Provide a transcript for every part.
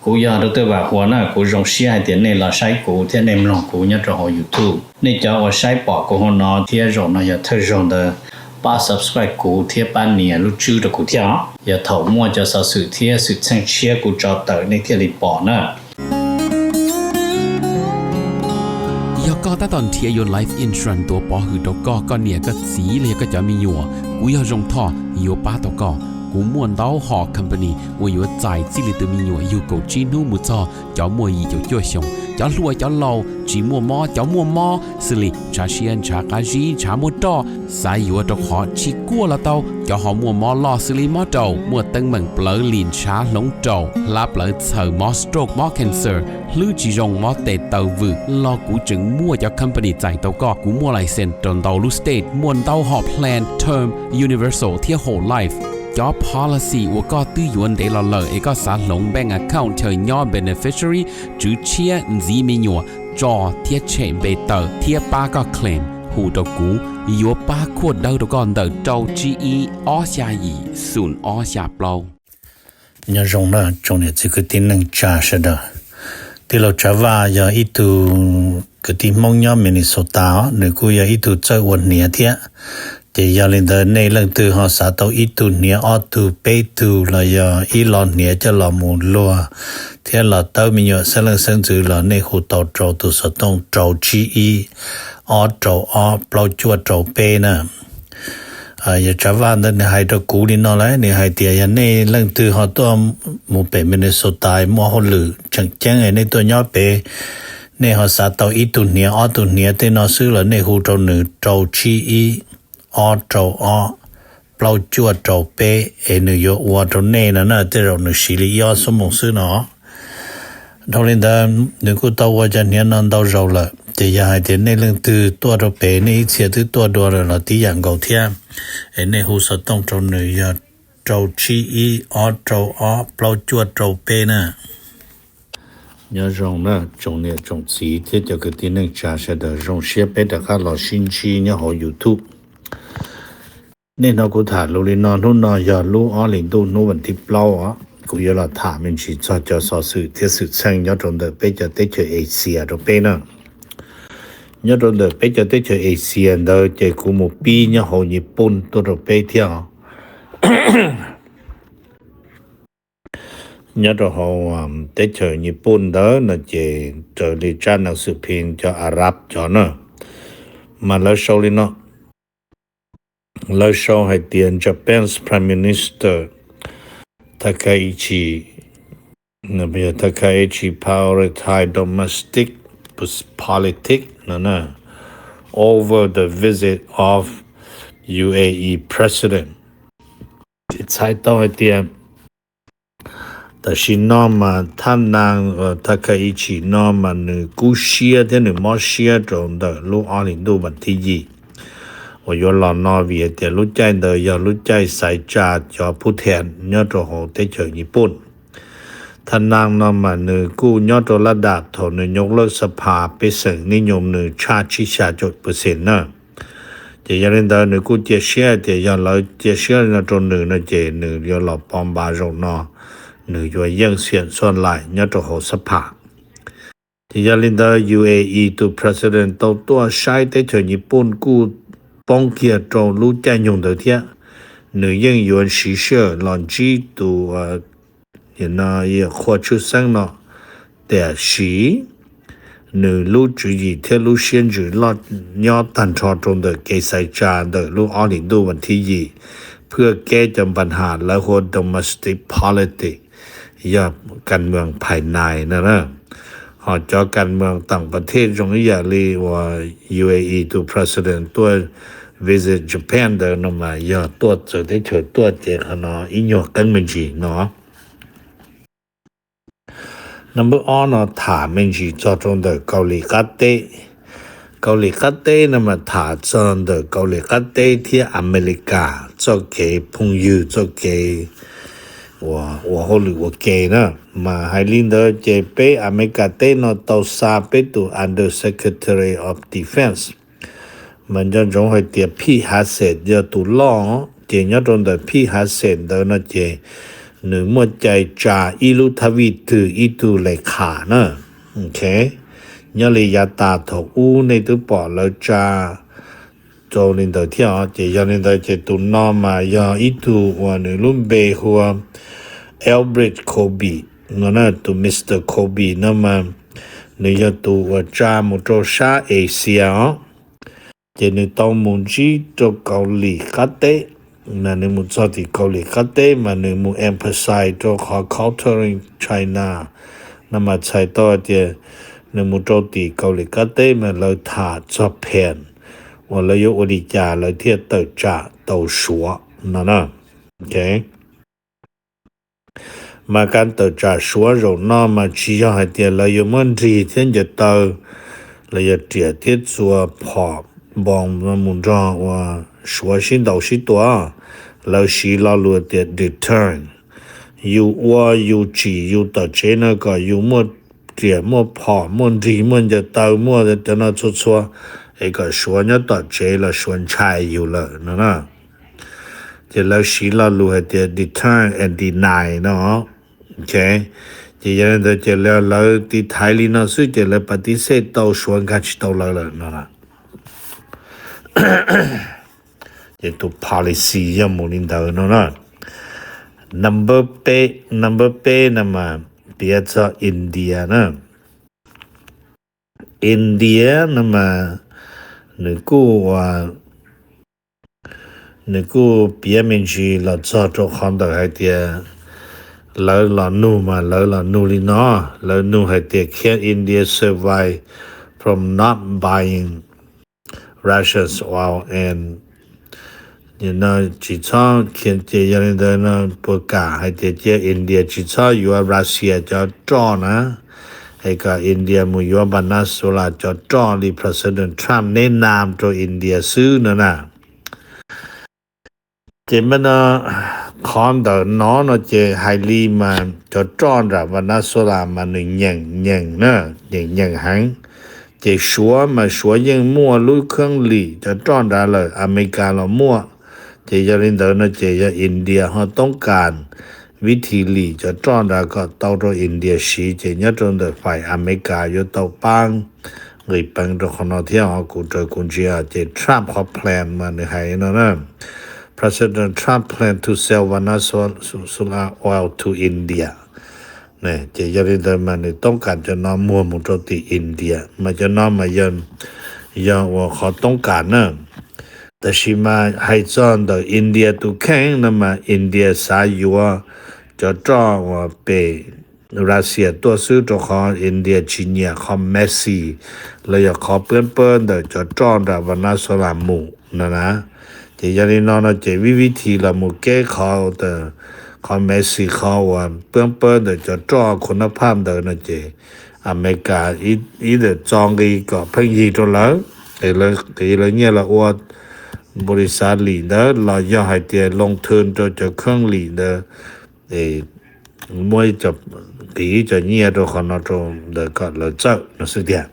Kuv yog Dr. Vam Huas na, kuv zoo siab hais tias nej los saib kuv thiab nej mloog kuv nyob rau hauv YouTube. Nej cov uas saib pom kuv hauv no thiab zaum no yog thawj zaug ntawd, pab subscribe kuv thiab pab nias lub tswb rau kuv thiab os. Yog thaum muaj cov xov xwm thiab xwm txheej tshiab kuv tso tawm nej thiaj li pom na. Yog koj tab tom nrhiav yuav life insurance tuav pov hwm rau koj, koj niam koj txiv los yog koj cov me nyuam, kuv yog Zoo Thoj yuav pab tau koj. Kuv muaj ntau hom company uas yuav txais txij li tus me nyuam yug kaum tsib hnub mus txog cov muaj yim caum cuaj xyoos, cov hluas cov laus, tsis muaj mob cov muaj mob, xws li ntshav siab ntshav qab zib ntshav muaj roj, xav yuav rau qhov tsis kuaj los tau, cov ho muaj mob loj xws li mob raum, muaj teeb meem plawv lim ntshav hloov raum, hlab plawv txhaws, mob stroke mob cancer, hlwb tsis zoo mob tes taw vwm los kuv tseem muaj cov company txais tau koj. Kuv muaj license rau ntau lub state, muaj ntau hom plan term, universal thiab whole life. Cov policy uas koj twb yuav ntev los lawm es koj xav hloov bank account chaw nyob beneficiary, tswv tshiab, ntxiv me nyuam, tso thiab tshem npe tawm thiab pab koj claim, hu rau kuv, yuav pab khuaj dawb rau koj ntawm rau tsib ib ob xya yim xoom ob xya plaub. Nyob zoo na tsoom niam txiv kwv tij neej tsa sawv daws. Tij laug Tsav Vaj yog ib tug kwv tij Hmoob nyob Minnesota os, nws kuj yog ib tug txawj ua hniav thiab. Ces yog li ntawd nej leej twg ho xav tau ib tug hniav ob tug peb tug los yog ib lo hniav coj los mus luag thiab los tawb me nyuam xeeb leej xeeb ntxwv los nej hu tau rau tus xov tooj rau tsib ib ob rau ob plaub cuaj rau peb na. Yog Tsav Vaj ntawd nws hais rau kuv li no lawm, nws hais tias yog nej leej twg ho tuaj mus pem Minnesota muaj hauj lwm tseem ceeb nej tuaj nyob pem, nej ho xav tau ib tug hniav ob tug hniav tej no xwb los nej hu rau nws rau tsib ib ob rau ob plaub cuaj rau peb es nws yuav ua rau nej no na, tej zaum nws siv li ib ob xuab moos xwb no. Dhau li ntawd nws kuj tau ua cov hniav no ntau zaus lawm, ces yog hais tias nej leej twg tuaj rau pem nej ib txhia twb tuaj dua lawm los tib yam nkaus thiab, es nej hu xov tooj rau nws yog rau tsib ib ob rau ob plaub cuaj rau peb na. Nyob zoo na tsoom niam tsoom txiv thiab cov kwv tij neej tsa sawv daws, zoo siab peb rov qab los sib ntsib nyob hauv YouTube. Nej hnov kuv tham lus li no, hnub no yog lub ob hlis ntuj hnub vas thib plaub os, kuv yuav los tham me ntsis txog cov xov xwm thiab xwm txheej nyob rau ntawm peb cov teb chaws Asia rau peb na. Nyob rau ntawm peb cov teb chaws Asia ntawd ces kuv mus pib nyob hauv Nyij Pooj tuaj rau peb thiab os. Nyob rau hauv teb chaws Nyij Pooj ntawd no ces raws li tsab nas xwm phim cov Arab cov na, mas lawv sau li no, lawv sau hais tias Japan's Prime Minister Takaichi, Takaichi prioritize domestic politics no over the visit of U A E President. Txhais tau hais tias tam sim no mas thab nab Takaichi no mas nws kub siab thiab nws mob siab rau ntawm lub ob hlis ntuj vas thib yim uas yuav los no, vim hais tias lub caij ntawd yog lub caij xaiv tsa cov phub thia nyob rau hauv teb chaws Nyij Pooj. Thab nab no mas nws kuj nyob rau lab dam thaum nws nyob lawj xab phas pej xeem nib nyoos nws tshaj tsib xya caum percent na. Ces yog li ntawd nws kuj cia siab hais tias yog lawv cia siab li no rau nws no ces nws yuav los pov npav zaum no, nws yuav yeej xiam xuaj laim nyob rau hauv xab phas. Ces yog li ntawd U A E tus president tau tuaj saib teb chaws Nyij Pooj kuj poob kiag rau lub caij nyoog ntawd thiab. Nws yeej yuav siv sij hawm los ntsib tus qhua tshwj xeeb no, tiam sis nws lub tswv yim thiab lub siab ntsws loj nyob tag nrho rau ntawm kev xaiv tsa ntawm lub ob hlis ntuj vas thib yim, phwaj keb cov npa has lawv hu ua domestic politics, yog kas moos phais nais no na. Ho cov kas moos tam pas thej zoo ib yam li uas U A E tus president tuaj visit Japan ntawd no mas yog tuaj txawv teb chaws tuaj ces qhov no ib nyuag qeeb me ntsis no. Number ob no tham me ntsis txog rau ntawm Kaus Lim Qab Teb. Kaus Lim Qab Teb no mas tham txog ntawm Kaus Lim Qab Teb thiab Amelikas txoj kev phooj ywg txoj kev ua hauj lwm ua ke na. Mas hais li ntawd ces peb Amelikas teb no tau xa peb tus Undersecretary of Defense, mas nco ntsoov hais tias Pete Hegseth yog tus loj, ces nyob rau ntawm Pete Hegseth ntawd no ces nws muaj cai tsa ib lub thab vij twg ib tug le khas na. Nyob li yav tas thaum ub nej twb pom lawv tsa rau li ntawd thiab os. Ces yog li ntawd ces tus no mas yog ib tug uas nws lub npe hu ua Elbridge Colby no na. Tus Mister Colby no mas nws yog tus uas tsa mus rau sab Asia os. Ces nws tau mus ntsib rau Kaus Lim qab teb, mas nws mus txog tim Kaus Lim qab teb mas nws mus emphasize rau qhov Cultural China no mas txhais tau tias nws mus rau tim Kaus Lim qab teb mas lawv tham txog Japan uas lawv yuav ua li cas lawv thiaj tawm tsam tau Suav no na. Mas kab tawm tsam Suav zaum no mas tsis yog hais tias lawv yuav muab nrig thiab ncaws taw, los yog riam thiab txuas phom npoos mus nrog uas Suav sib ntaus sib tua. Lawv siv lo lus tias deterrent. Yus ua yus tsim yus tom tsev no kom yus muaj riam muaj phom muaj nrig muaj ncaws taw muaj cov no txhua txhua, es kom Suav nyob tom tsev los Suav ntshai yus lawm no na. Ces lawv siv lo lus hais tias deterrent and deny no. Ces yog li ntawd ces lawv tiv thaiv li no xwb ces lawv pav tib xej tau Suav nkag tsis tau lawv lawm no. Ces tus policy yog mus li ntawd no na. Number peb, number peb no mas piav txog India na. India no mas nws kuj ua, nws kuj piav me ntsis los txog rau qhov ntawm hais tias lawv los nug mas lawv los nug li no, lawv nug hais tias can India survive from not buying Russia's oil and no tsis txhob, ces yog li ntawd no puas kam hais tias cia India tsis txhob yuav Russia cov roj na, es kom India mus yuav Venezuela cov roj li President Trump neb nam rau India xwb no na. Ces mas no qhov ntawm no no ces hais li mas cov roj nram Venezuela mas nws nyeem nyeem na, nyeem nyeem heev. Ces Suav mas Suav yeej muaj lub kheeb lim cov roj nrad lawm, Amelikas los muaj. Ces yog li ntawd no ces yog India ho toob kas vib thi lim cov roj nrad kom tau rau India siv, ces nyob rau ntawm fais Amelikas yuav tau paab nqis peev rau qhov no thiab os. Kuv raws kuv ntsia ces Trump qhov plan mas nws hais no na, President Trump plan to sell Venezuela oil to India. Ces yog li ntawd mas nws toob kas cov no muag mus rau tim India, mas cov no mas yog, yog ua qhov toob kas na. Tab sis mas hais txog ntawm India tus kheej no mas India xav yuav cov roj uas pem Russia tuaj xwb, rau qhov India tsis nyiam qhov messy los yog qhov pab pab ntawm cov roj nram Venezuela mus no na. Ces yog li no no ces vib vib thi los mus keb qhov, qhov messy, qhov uas pab pab ntawm cov roj khua nab phaj ntawd no ces Amelikas ib ntawm txo nqi kom pheej yig rau lawv, qiv lawv nyiaj los ua npaus lis xav lim ntawd los yog hais tias loo thw rau cov kheeb lim ntawd, muab qiv cov nyiaj rau qhov no rau ntawd kom lawv txawj no xwb tiag.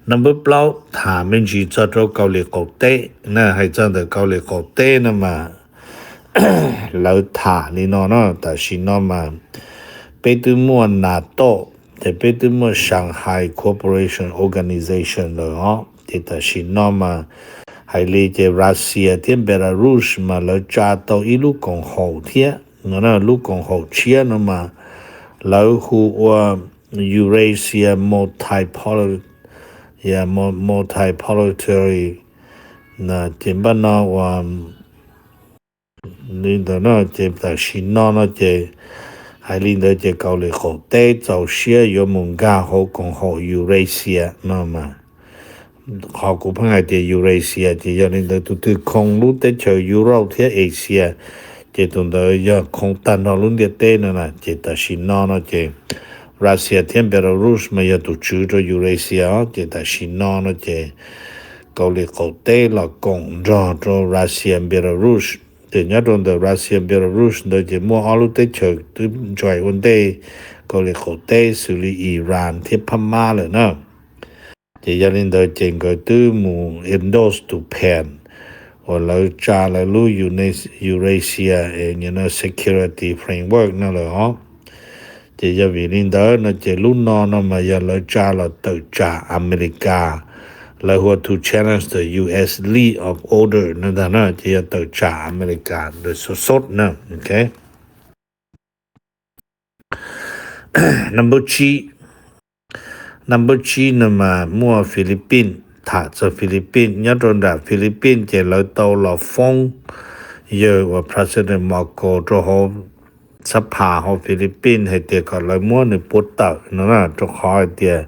Number plaub, tham me ntsis txog rau Kaus Lim qaum teb na. Hais txog ntawm Kaus Lim qaum teb no mas lawv tham li no no, tam sim no mas peb twb muaj NATO, ces peb twb muaj Shanghai Cooperation Organization lawm os. Ces tam sim no mas hais li ces Russia thiab Belarus mas lawv tsa tau ib lub koom haum thiab no. Lub koom haum tshiab no mas lawv hu ua Eurasia Multipolar, Multipolarity. Ces npaj no ua li ntawd no ces tam sim no no ces hais li ntawd ces Kaus Lim qaum teb txaus siab yuav mus nkag hauv koom haum Eurasia no mas. Qhov kuv pheej hais tias Eurasia ces yog li ntawd tus twg khoo lub teb chaws Europe thiab Asia, ces tus ntawd yog khoo tag nrho lub ntiaj teb no na. Ces tam sim no no ces Russia thiab Belarus mas yog tus tswv rau Eurasia os. Ces tam sim no no ces Kaus Lim qaum teb los koom nrog rau Russia Belarus. Ces nyob rau ntawm Russia Belarus ntawd ces muaj ob lub teb chaws twb ntshai ua ntej Kaus Lim qaum teb xws li Iran thiab Phab Mab lawm na. Ces yog li ntawd ces nkawd twb mus endorse tus plan uas lawv tsa lawv lub Eurasia Security Framework no lawm os. Ces yog vim li ntawd no ces lub no no mas yog lawv tsa los tawm tsam Amelikas, lawv hu ua to challenge the U S lead of order no ntag na, ces yog tawm tsam Amelikas ntawd sov sov na. Number tsib, number tsib no mas muaj Philippines, tham txog Philippines. Nyob rau nram Philippines ces lawv tau los foob yawg uas President Marcos rau hauv xab phas hauv Philippines hais tias kom lawv muab nws puag tawm no na, rau qhov hais tias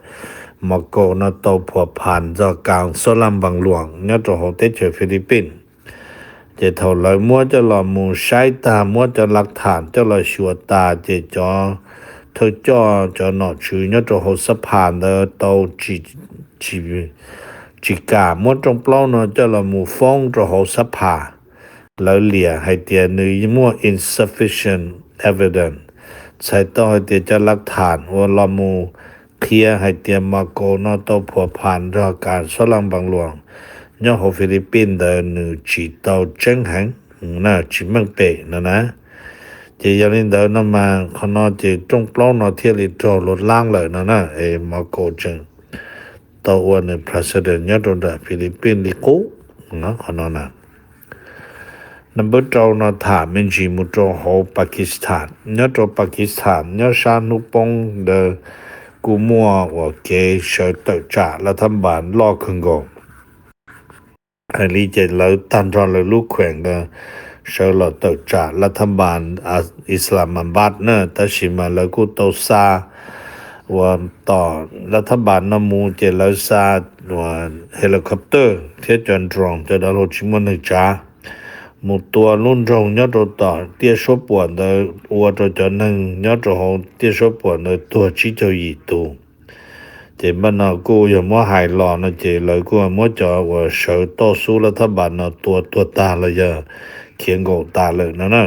Marcos no tau phuam phas txog kas xob laj npas luam nyob rau hauv teb chaws Philippines. Ces thaum lawv muab coj los mus saib tag, muab cov lav tham coj los xyuas tas, ces cov thawj coj cov nom tswv nyob rau hauv xab phas ntawd tau tsis kam muab rooj plaub no coj los mus foob rau hauv xab phas. Lawv liam hais tias nws muaj insufficient evidence, txhais tau hais tias cov lav tham uas los mus qhia hais tias Marcos no tau phuam phas nrog kas xob laj npas luam nyob hauv Philippines ntawd nws tsis tau tseeb heev, tsis meej pem no na. Ces yog li ntawd no mas qhov no ces rooj plaub no thiaj li raug luag laab lawm no na, es Marcos tseem tau ua nws president nyob rau nram Philippines li qub. Qhov no na. Number rau no tham me ntsis mus rau hauv Pakistan. Nyob rau Pakistan nyob sab hnub poob ntawd kuj muaj uas kev sawv tawm tsam lav thab npas loj kawg nkaus. Hais li ces lawv tag nrho lawv lub khueem ntawd sawv los tawm tsam lav thab npas Islamabad na, tab sis mas lawv kuj tau xa uas tom lav thab npas no mus ces lawv xa uas helicopter thiab cov drone, cov dab laug tsis muaj neeg tsav, mus tua lub nroog nyob rau tom tiaj suab puam ntawd ua rau cov neeg nyob rau hauv tiaj suab puam ntawd tuag tsib caug yim tus. Ces npaj no kuj yog muab hais los no ces lawv kuj muab cov uas sawv toj xub lav thab npas no tua tuag tag los yog khiav nkaum tas lawm no na.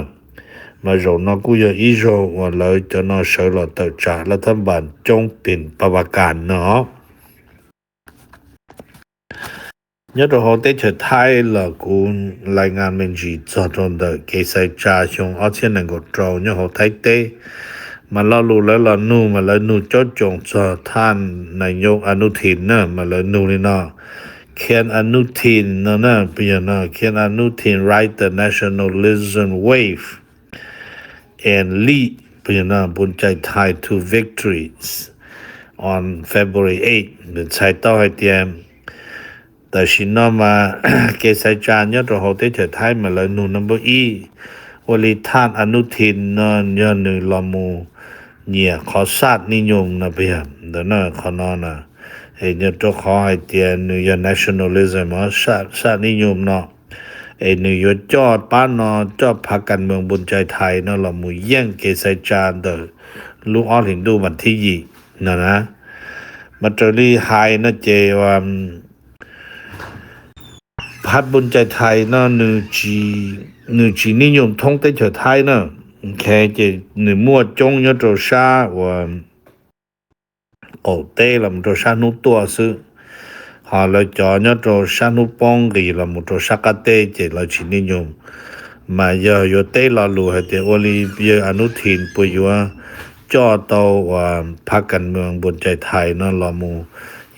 Mas zaum no kuj yog ib zaug uas lawv cov no sawv los tawm tsam lav thab npas coob pes pab pas kas no. Nyob rau hauv teb chaws Thaib los kuv lais ngas me ntsis txog rau ntawm kev xaiv tsa xyoo ob txhiab nees nkaum rau nyob hauv Thaib teb. Mas lo lus lawv los nug mas lawv nug caub coos txog thaj nais yau Anuthin na, mas lawv nug li no: Can Anuthin no na, pab yog no, can Anuthin ride the nationalism wave and lead, pab yog no, Boonchai Thai to victories on February eight? Txhais tau hais tias tam sim no mas kev xaiv tsa nyob rau hauv teb chaws Thaib mas lawv nug number ib, ua li thaj Anuthin no yog nws los mus nyiam qhov sat nij nyoos no pab yog ntawd na, qhov no na. Es nyob rau qhov hais tias nws yog nationalism, sat nij nyoos no, es nws yuav coj pab no, coj phav kas moos Boonchai Thai no los mus yeej kev xaiv tsa ntawm lub ob hlis ntuj vas thib yim no na. Mas raws li hais no ces phav Boonchai Thai no nws tsis nij nyoos thoob teb chaws Thaib na. Ces nws muaj coob nyob rau sab uas qaum teb los rau sab hnub tuaj xwb. Ho lawv cov nyob rau sab hnub poob nqis los mus rau sab qab teb ces lawv tsis nij nyoog. Mas yog yuav teb lo lus hais tias ua li yawg Anuthin puas yuav coj tau uas phav kas moos Boonchai Thai no los mus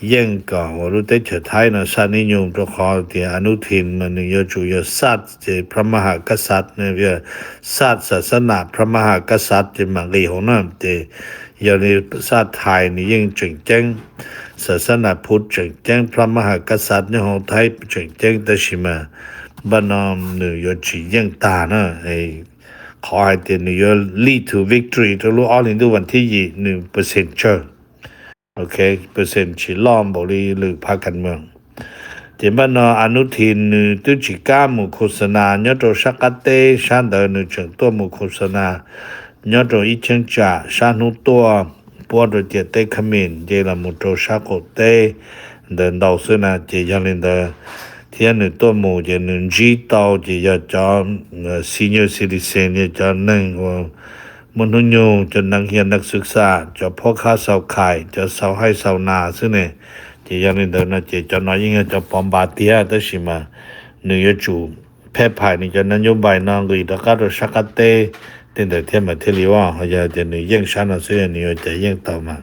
yeej kom uas lub teb chaws Thaib no sat nij nyoog, rau qhov tias Anuthin mas nws yuav tsum yog sat ces phav maha kas sat, sat xas xab nam phav maha kas sat ces mam nqis hauv na. Ces yog li sab Thai nws yeej tseem ceeb, xas xab nam phuv tseem ceeb, phav maha kas sat nyob hauv Thaib tseem ceeb, tab sis mas npaj no nws yuav tsis yeej tag na. Qhov hais tias nws yuav lead to victory rau lub ob hlis ntuj vas thib yim nws percent tsawg, ok, percent tsis loj npaum li lwm phav kas moos. Ces npaj no Anuthin nws twb tsis kam mus khos nas nyob rau sab qab teb, sab ntawd nws tseem tuaj mus khos nas nyob rau ib cheeb tsam sab hnub tuaj puab rau ciam teb Khab Mim nce los mus rau sab qaum teb ntawd ntau xwb na. Ces yog li ntawd thiab nws tuaj mus ces nws ntsib tau ces yog cov senior citizen, yog cov neeg uas muaj hnub nyoog, cov neeg hias neeg xwm xam, cov phob khab xaus khais, cov xaus haij xaus nas xwb ne. Ces yog li ntawd no ces cov no yeej yog cov pov npas tiag, tab sis mas nws yuav tsum pheb phais nws cov nab nyub npais no nqis rov qab rau sab qab teb tej ntawd thiab mas thiaj li ua. Ho yog tias nws yeej sab no xwb nws yuav cas yeej tau mas.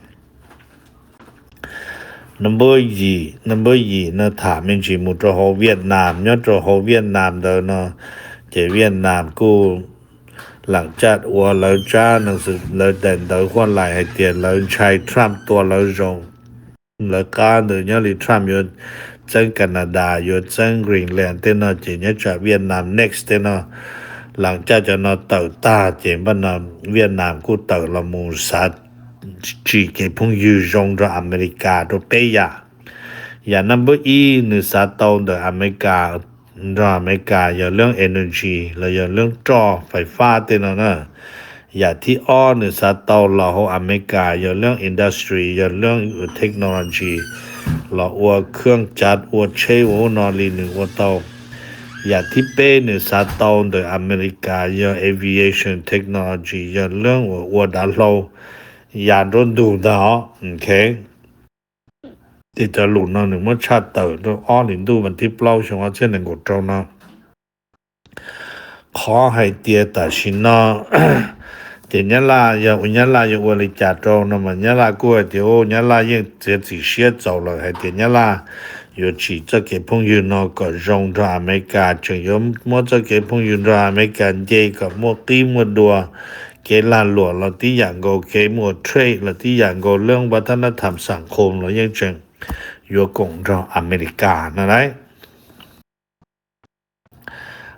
Number yim, number yim no tham me ntsis mus rau hauv Vietnam. Nyob rau hauv Vietnam ntawd no ces Vietnam kuj lam caj ua lawv tsab neeg xwm lawv daim ntawv huaj lais hais tias lawv ntshai Trump tua lawv zoo, lawv qab ntawd nyob li Trump yuav txeeb Canada, yuav txeeb Greenland tej no ces nyob tsam Vietnam next tej no lam caj cov no tawm tag ces npaj no Vietnam kuj tawm los mus xav tsim kev phooj ywg zoo nrog America rau peb yam. Yam number ib nws xav tau ntawm America, nrog America yog lub energy los yog lub roj fais fab tej no na. Yam thib ob nws xav tau los hauv America yog lub industry, yog lub technology, los ua khab cav ua tsheb ua ub no li nws ua tau. Yam thib peb nws xav tau ntawm America yog aviation technology, yog lub uas ua dav hlau ya nruab ntug ntag os. Ces cov lus no nws muab tshaj tawm rau ob hlis ntuj vas thib plaub xyoo ob txhiab nees nkaum rau no. Qhov hais tias tam sim no ces Nyab Laj yog ua Nyab Laj yuav ua li cas rau no mas Nyab Laj kuj hais tias u Nyab Laj yeej txiav txim siab txaus lawm hais tias Nyab Laj yuav tsim txoj kev phooj ywg no kom zoo nrog America, tseem yuav muab txoj kev phooj ywg nrog America nce kom muaj qib muaj dua, kev lag luam los tib yam nkaus, kev muaj trade los tib yam nkaus, lub vaj thab nab tham xam qhum los yeej tseem yuav koom nrog America no lauj.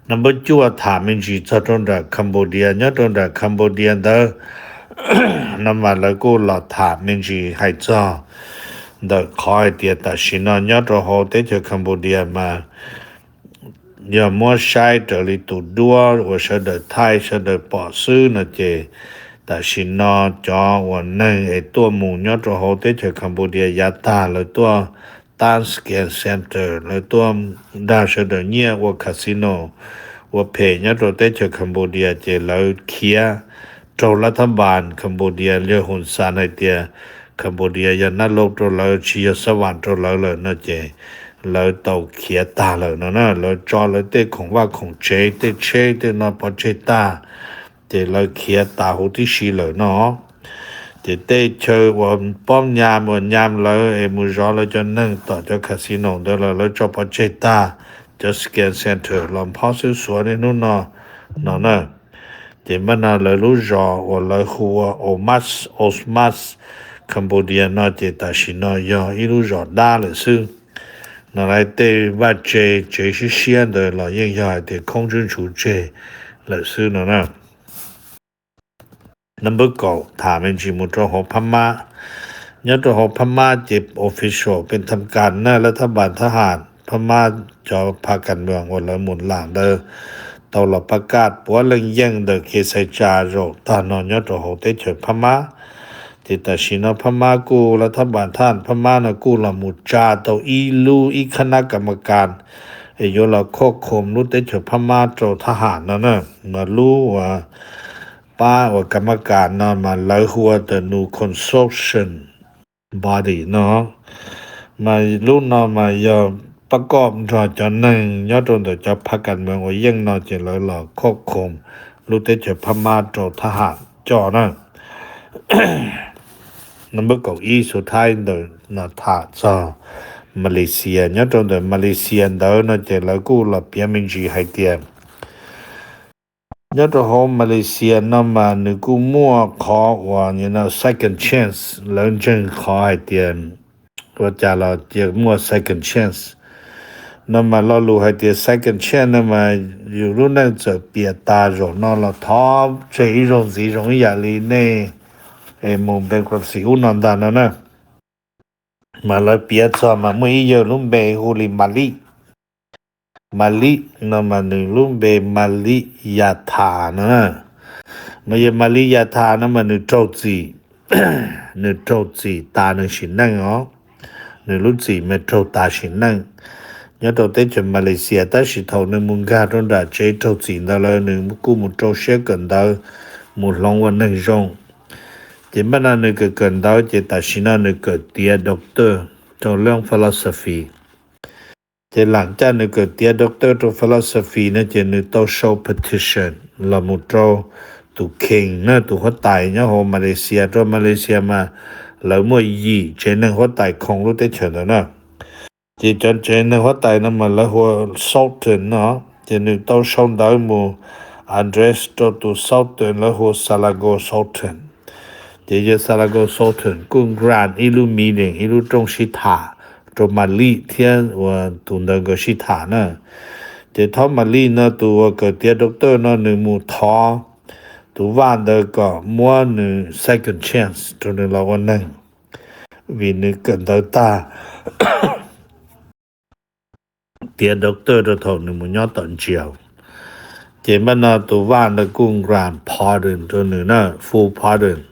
Number cuaj tham me ntsis txog rau nram Cambodia. Nyob rau nram Cambodia ntawd no mas lawv kuj los tham me ntsis hais txog ntawm qhov hais tias tam sim no nyob rau hauv teb chaws Cambodia mas yog muab saib raws li tus duab uas sawv daws thaij sawv daws pom xwb no ces tam sim no cov uas neeg es tuaj mus nyob rau hauv teb chaws Cambodia yav tag lawv tuaj tab scan center, lawv tuaj dag sawv daws nyiaj ua casino, ua phem nyob rau teb chaws Cambodia ces lawv khiav raug lab thab npas Cambodia, Liaj Hun San hais tias Cambodia yog nab laug rau lawv tsis yog xab vam rau lawv lawm no ces lawv tau khiav tag lawm no na. Lawv tso lawv tej khoom vaj khoom tsev tej tsheb tej no pov tseg tag, ces lawv khiav tas huv tib si lawm no. Ces tej chaw uas pob nyam uas nyam lawv es mus zov lawv cov neeg tom cov casino ntawd los lawv tso pov tseg tag, cov scan center los phob xwb xuav niaj hnub no no na. Ces npaj no lawv lub zos uas lawv hu ua Omas, Osmas, Cambodia no ces tam sim no yog ib lub zos dab lawm xwb no. Lawv tej vaj tse tsev siab siab ntawd los yeej yog hais tias khoob ntswb ntshuv tseg lawm xwb no na. Number kaum tham me ntsis mus rau hauv Phab Mab. Nyob rau hauv Phab Mab ces official pes tham kas na, lawv thab npas thab ham Phab Mab cov pha kas mws uas lawv mus lam ntawd tau los pab kaj puav leej yeej ntawm kev xaiv tsa zaum tag no nyob rau hauv teb chaws Phab Mab. Ces tam sim no Phab Mab kuj lawv thab npas thab ham Phab Mab no kuj los mus tsa tau ib lub ib khab nab kas mas kas es yuav los khoj khom lub teb chaws Phab Mab rau thab ham no na. Mas lub uas pab uas kas mas kas no mas lawv hu ua the new consortium body no, mas lub no mas yog pab koj nrog cov neeg nyob rau ntawm cov pha kas mws uas yeej no ces lawv los khoj khom lub teb chaws Phab Mab rau thab ham coj na. Number kaum ib xu thaib ntawm no tham txog Malaysia. Nyob rau ntawm Malaysia ntawd no ces lawv kuj los piav me ntsis hais tias nyob rau hauv Malaysia no mas nws kuj muaj qhov uas second chance, lawv ntseeg qhov hais tias ua cas los cia muaj second chance. No mas lo lus hais tias second chance no mas yus lub neej txawm piam tas zaum no los thov tseg ib zaug ntxiv zoo ib yam li nej es mus bankruptcy ub no ntag no na. Mas lawv piav txog mas muaj ib yawg lub npe hu li Malik. Malik no mas nws lub npe Malik Yatha no na. Mas yawg Malik Yatha no mas nws raug txim, nws raug txim tas nws sim neej os. Nws lub txim mas raug tas sim neej nyob rau teb chaws Malaysia, tab sis thaum nws mus nkag rau nram tsev raug txim ntawd lawm nws kuj mus rau siab kawm ntawv, mus hloov ua neeg zoo. Ces npaj no nws kawm kawm ntawv ces tam sim no nws kawm tiav doctor rau lub philosophy. Ces lam caj nws kawm tiav doctor rau philosophy no ces nws tau sau petition los mus rau tus king na, tus huab tais nyob hauv Malaysia, rau Malaysia mas lawv muaj yim tsev neeg huab tais khoom lub teb chaws ntawd na. Ces cov tsev neeg huab tais no mas lawv hu ua sultan no, ces nws tau sau ntawv mus address rau tus sultan lawv hu ua Selangor sultan. Ces yawg Selangor sultan kuj grant ib lub meeting, ib lub rooj sib tham rau Malis thiab uas tus ntawd nkawd sib tham na. Ces thaum Malis no tus uas kawm tiav doctor no nws mus thov tus vaj ntawd kom muab nws second chance rau nws los ua neeg, vim nws kawm ntawv tag tiav doctor rau thaum nws mus nyob tom Njiav. Ces npaj no tus vaj ntawd kuj grant pardon rau nws na, full pardon.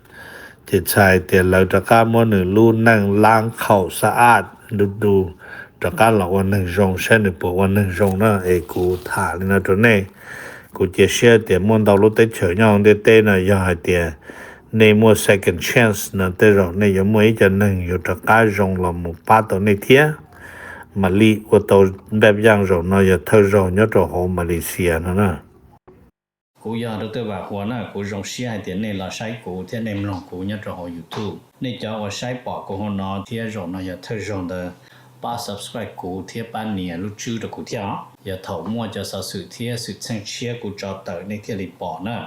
Ces txhais tias lawv rov qab muab nws lub neej lab khaum xa aj du du rov qab los ua neeg zoo, saib nws puas ua neeg zoo na. Es kuv tham li no rau nej, kuv cia siab tias muaj ntau lub teb chaws nyob hauv ntiaj teb no yog hais tias nej muaj second chance no tej zaum nej yuav muaj ib co neeg yuav rov qab zoo los mus pab tau nej thiab. Malis ua tau npaj yaj zaum no yog thawj zaug nyob rau hauv Malaysia no na. Kuv yog Doctor Vam Huas na, kuv zoo siab hais tias nej los saib kuv thiab nej mloog kuv nyob rau hauv YouTube. Nej cov uas saib pom kuv hauv no thiab zaum no yog thawj zaug ntawd, pab subscribe kuv thiab pab nias lub tswb rau kuv thiab os. Yog thaum muaj cov xov xwm thiab xwm txheej tshiab kuv tso tawm nej thiaj li pom na.